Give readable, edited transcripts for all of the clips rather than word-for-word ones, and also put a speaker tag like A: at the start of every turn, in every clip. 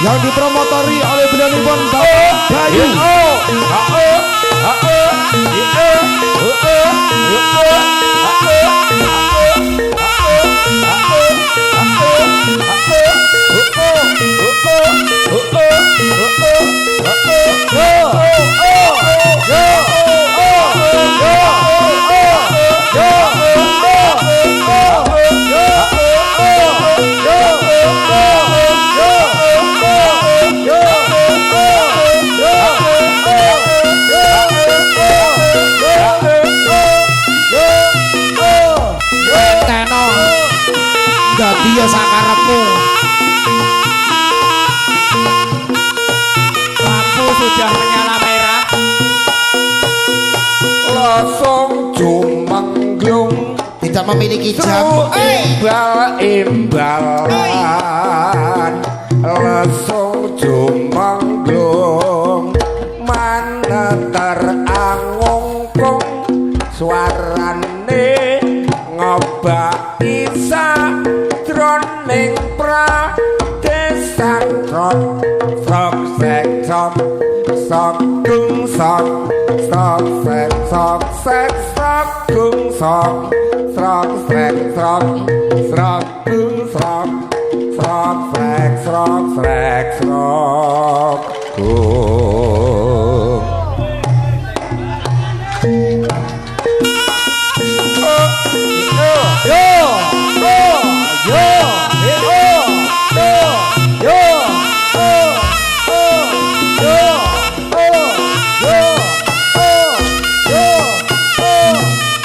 A: Yang dipromotori oleh beliau Bapak Bayu. Dadi ya sakarepmu.
B: Lampu sudah menyala merah.
C: Langsung jumengglung
A: tidak memiliki jam.
C: Imbal-imbalan langsung jumengglung maneter angungkung suarane ngobak sajroning pradesan trok sok sek sok sok gung sok sok sek sok sek sok gung sok srok srek srok srok gung srok srok srek srok srek srok gung.
A: Yo yo yo yo yo yo yo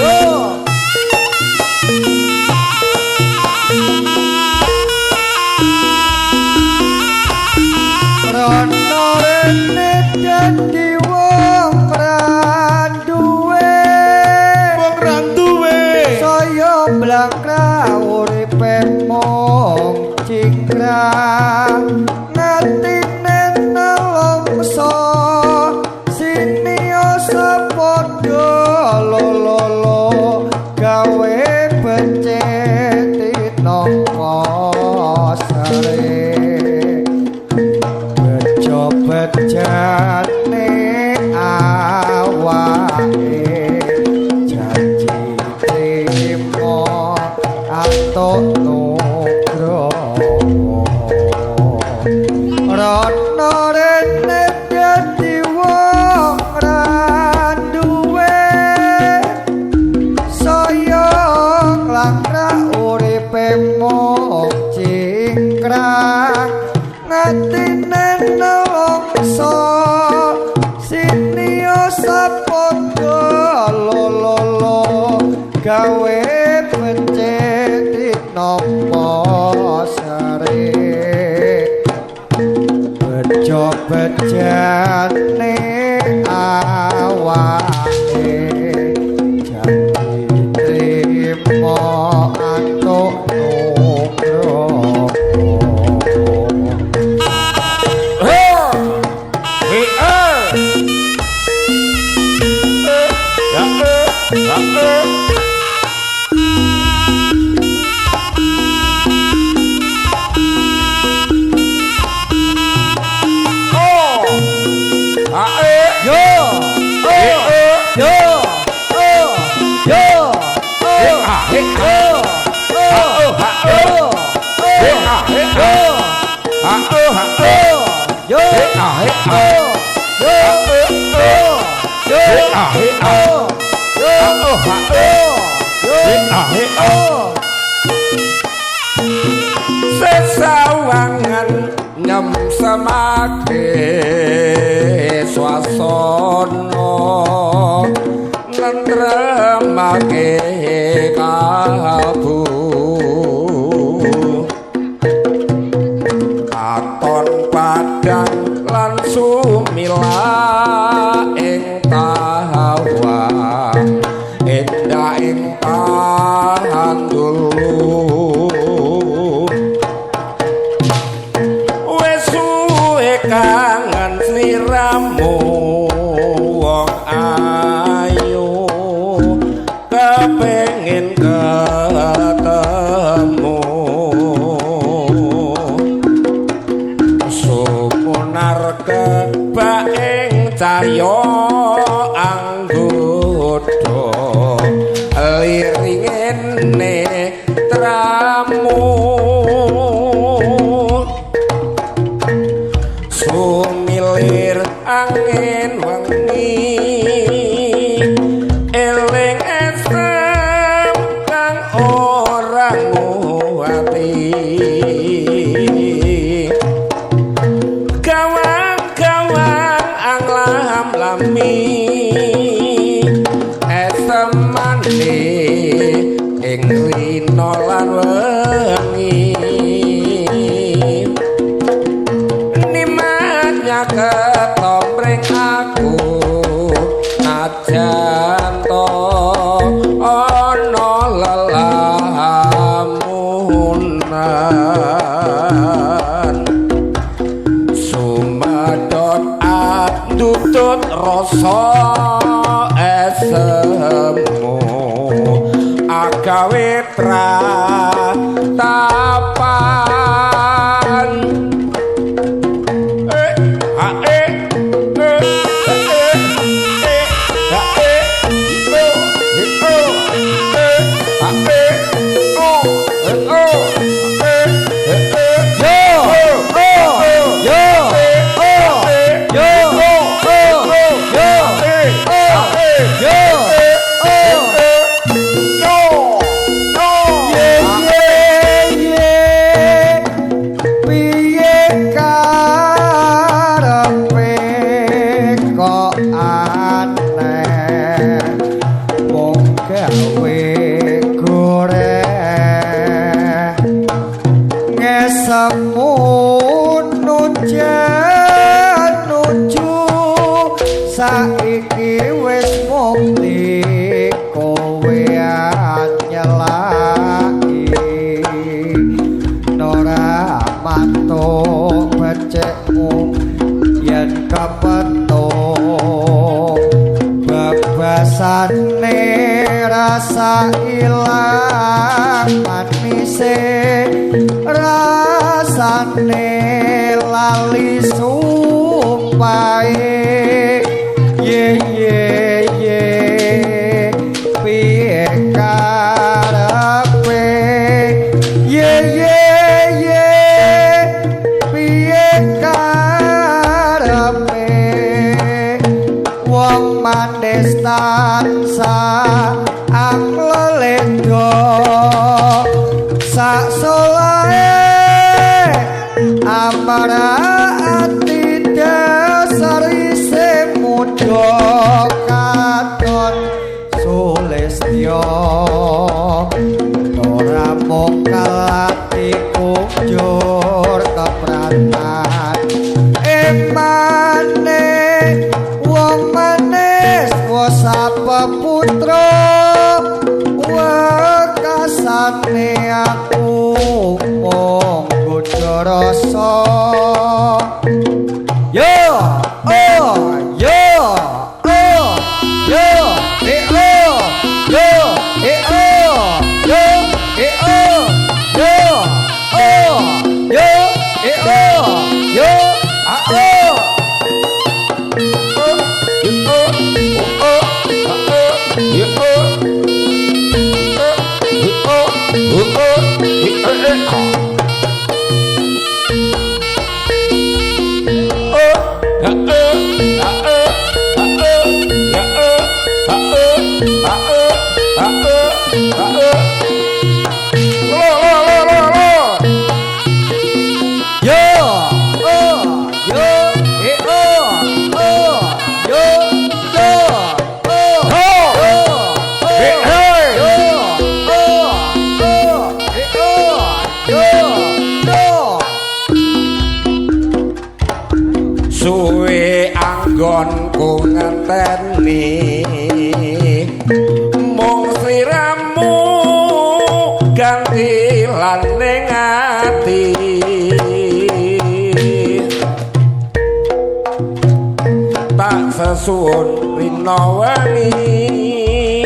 A: yo.
D: Rono rene dadi wong ra duwe,
A: wong ra duwe,
D: saya blangkra uripe mung cingkrang, ngatine nelongso sinio sepadha lolo gawe becik tinangka sare bejo-bejane awake janji trimo antuk nugroho. Rono rene dadi wong ra duwe, saya nglangkrak uripe mung cingkrang, ngatine nelongso sinio sapadha lolo gawe becik tinapa sare bejo-bejane awake janji trimo antuk nugroho.
C: Sesawangan nyemsemake swasana nentremake kalbu, katon padang lan sumila ing tawang endah ing pandulu. Wis suwe kangen sliramu wong ayu, kepengin ketemu. Sliramu sumilir angin wengi eling esem kang ora nguwati gawang-gawang anglam-lami esemane ing rina lan wengi nimat nyaket mring aku najan to ana lelamunan sumedhot andutut rasa esemu agawe tratapan e a e e e a e o e o e a e o e o e e
D: Yo oh yo oh yo oh yo oh yo oh
C: yo yo
D: ye ye ye piye karepe kok aneh mung gawe goreng ngesemu nuju saiki wis mukti kowe nyelaki ora mantuk becikmu yen kepethuk bebasane rasa ilang manise rasane lali sumpahe ye ye ye piye karepe ye ye ye piye karepe wong manis tansah anglelendo sak solahe amara ati dasar isih muda katon sulistya ora mung kalatiku njur kepratan emane wong manis sapa putra wekasane aku mung godha rasa yo oh yo oh yo e oh yo e oh yo e oh yo oh yo e oh yo a oh Yo oh yo e oh oh yo yo oh oh yo oh oh e oh yo yo
C: Suwe anggonku ngenteni mung sliramu ganti lan ning ati tak sesuwun rina wengi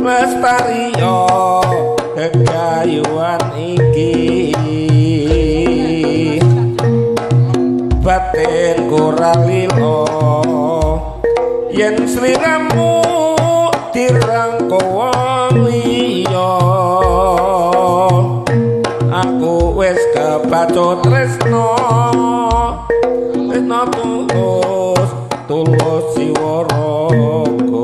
C: lestariya gegayuhan iki batin ora lila yen sliramu dirangko wong liya. Aku wis kebacut tresno, tresno tulus, tulus jiwa raga.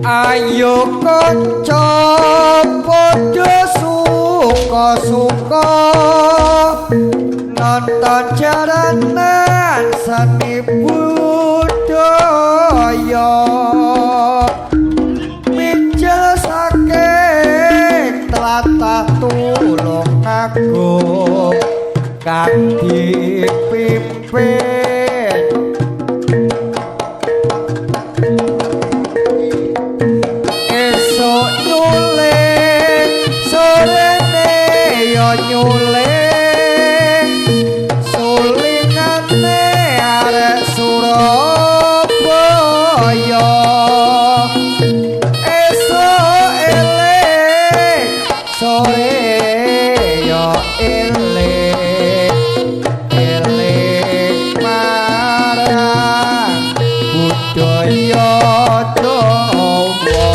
D: Ayo kanca padha suka-suka nonton jaranan seni budaya, mijil saking tlatah Tulungagung kang dipimpin esuk nyuling sorene ya nyuling, sulingane arek Surabaya. Esuk eling sore ya eling, eling marang budaya Jawa.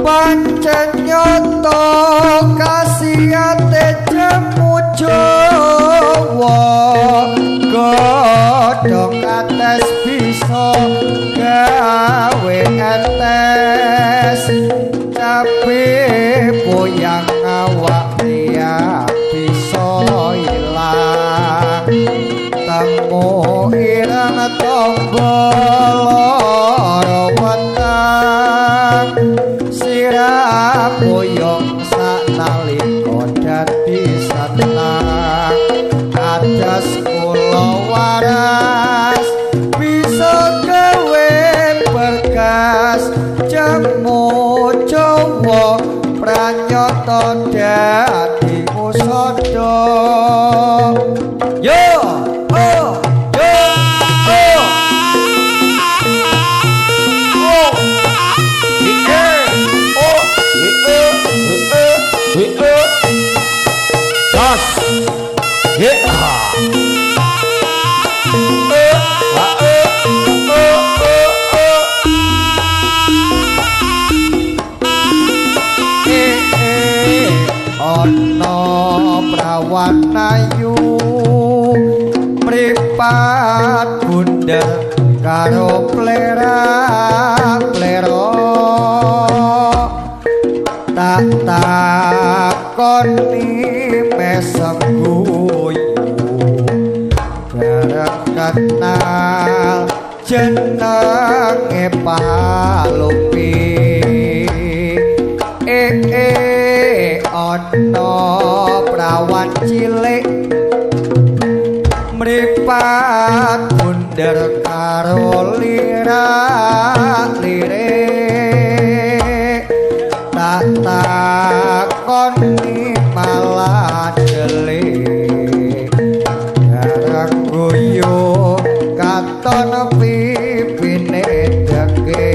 D: Pancen nyata kasihate jemu Jawa, godhong kates bisa gawe etes, cabe boyang awak ya bisa ilang, temu ireng tombo loro weteng, sirah boyong saknalika dadi senang, adas kula waras bisa gawe berkas, jemu Jawa pranyata dadi usada. Yo oh yo oh
C: oh.
D: prawan ayu mripat bundher karo plera-plera tak takoni mesem guyu bareng kenal jenenge Palupi ana prawan cilik mripat bundher karo lirak-lirik tak takoni malah delik bareng guyu katon pipine deke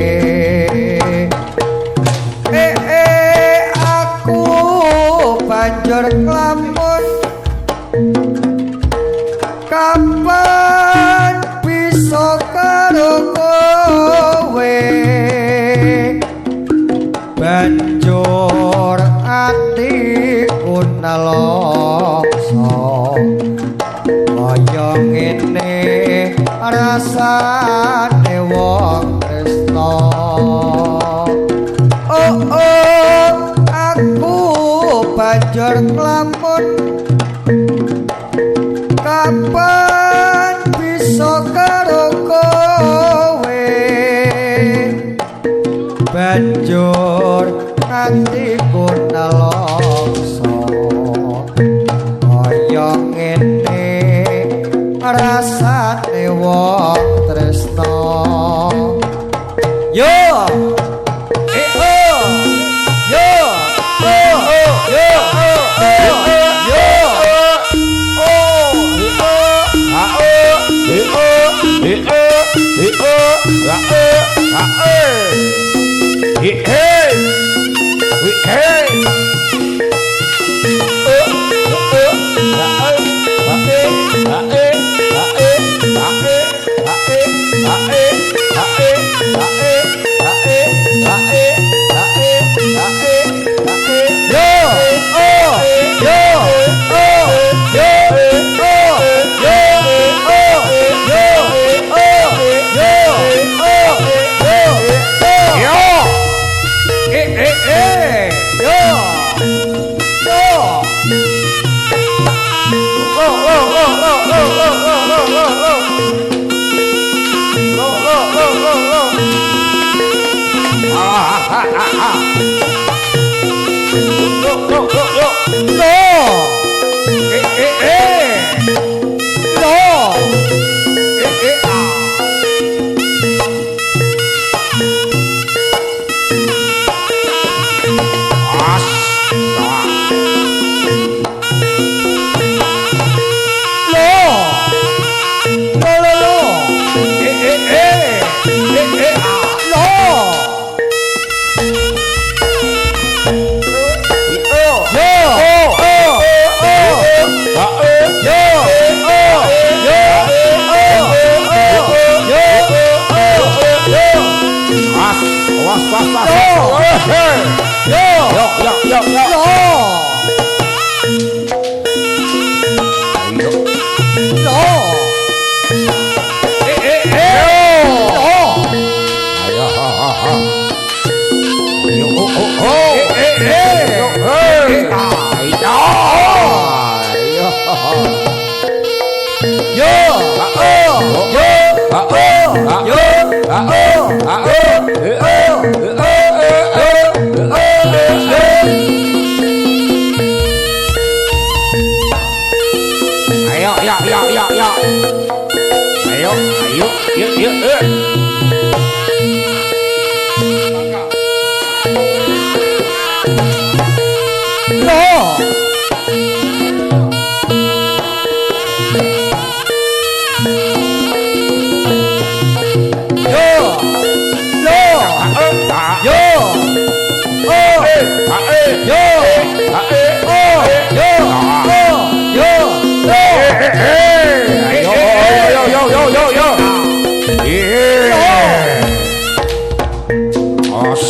D: aku banjur nglamun kapan bisa karo kowe banjur atiku nelongso kaya ngene rasane wong tresno. Oh oh aku banjur nglamun kapan bisa karo kowe banjur atiku nelongso kaya ngene rasane wong tresno. Yo oh yo oh yo oh yo
C: oh ha oh e oh e oh e oh ha oh ha e e e oh oh ha ha e ha e ha e ha e ha e ha e ha e ha e ha e ha e ha e ha e ha e
D: yo oh yo oh yo oh yo oh yo oh yo oh yo
C: yo
D: e e e yo yo
C: oh oh oh oh oh oh oh oh oh oh oh oh oh ah ah ah ah yo yo yo yo
D: lo
C: e e e
D: lo
C: e e ah as
D: lo lo lo lo
C: e e e e e ah
D: lo
C: oh
D: yo
C: oh
D: oh oh
C: ah eh
D: yo oh yo oh oh yo oh yo
C: as was was was
D: yo
C: yo yo yo yo
D: lo lo
C: e e e
D: lo
C: ayo ayo oh oh oh e e e ayo ayo
D: yo oh yo oh yo oh yo oh oh yo
C: ayo ya ya ya ya ayo ayo yo yo
D: lo yo lo yo oh yo oh yo oh yo
C: yo yo yo yo yo as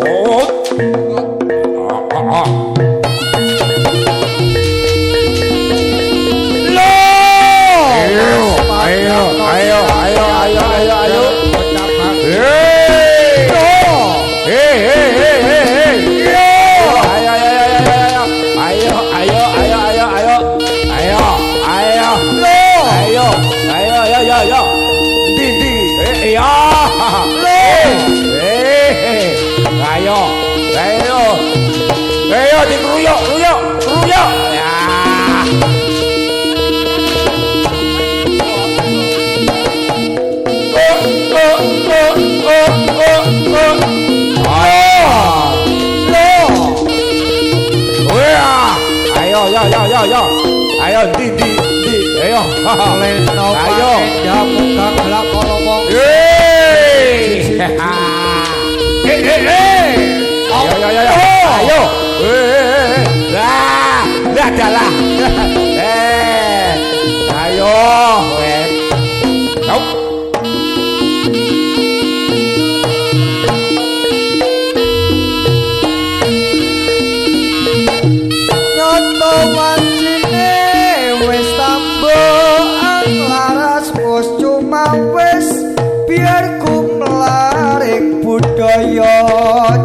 C: oh ah ah. Ayo. Ayo dikeruyuk, ruyuk, ruyuk. Ya. Oh, oh, oh, oh, oh, oh. Ayo. Wah. Ayo, yo, yo, yo, yo. Ayo, di, di, di. Ayo. Ayo. Yeay. Eh, eh, eh. Ayo, ayo, ayo. Ayo. Eh, lah, lah, dalah. Eh. Ayo. Nope.
D: Nyoto wancine wis tambuhan laras wis cuma wis biar gumlaring budaya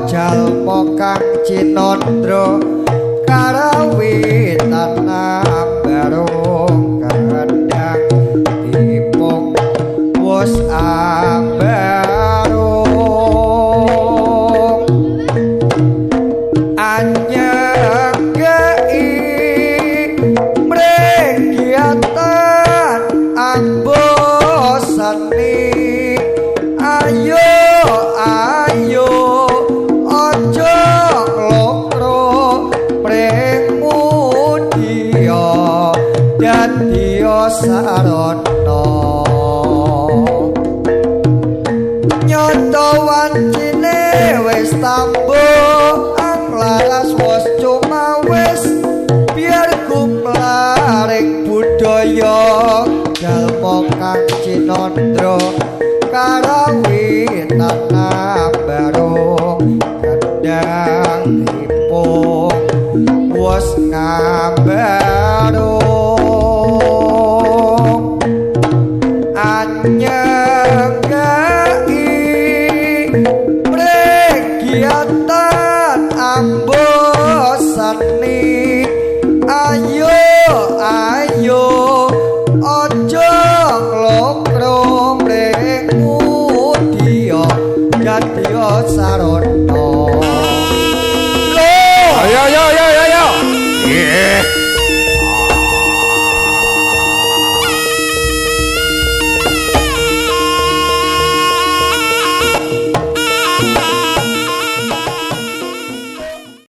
D: jalma kang cinandra karawitan barung kendang tipung wis ambarung anyegei mregiatan ambosane. Ayo ayo aja nglokro mremu dia dadi sarana. Nyoto wancine wis tambuhan laras wis cuma wis biar gumlaring budaya jalma kang cinandra karawitan barung kendang tipung wis ngambarung anyegei mregiatan ambosane. Ayo ayo aja nglokro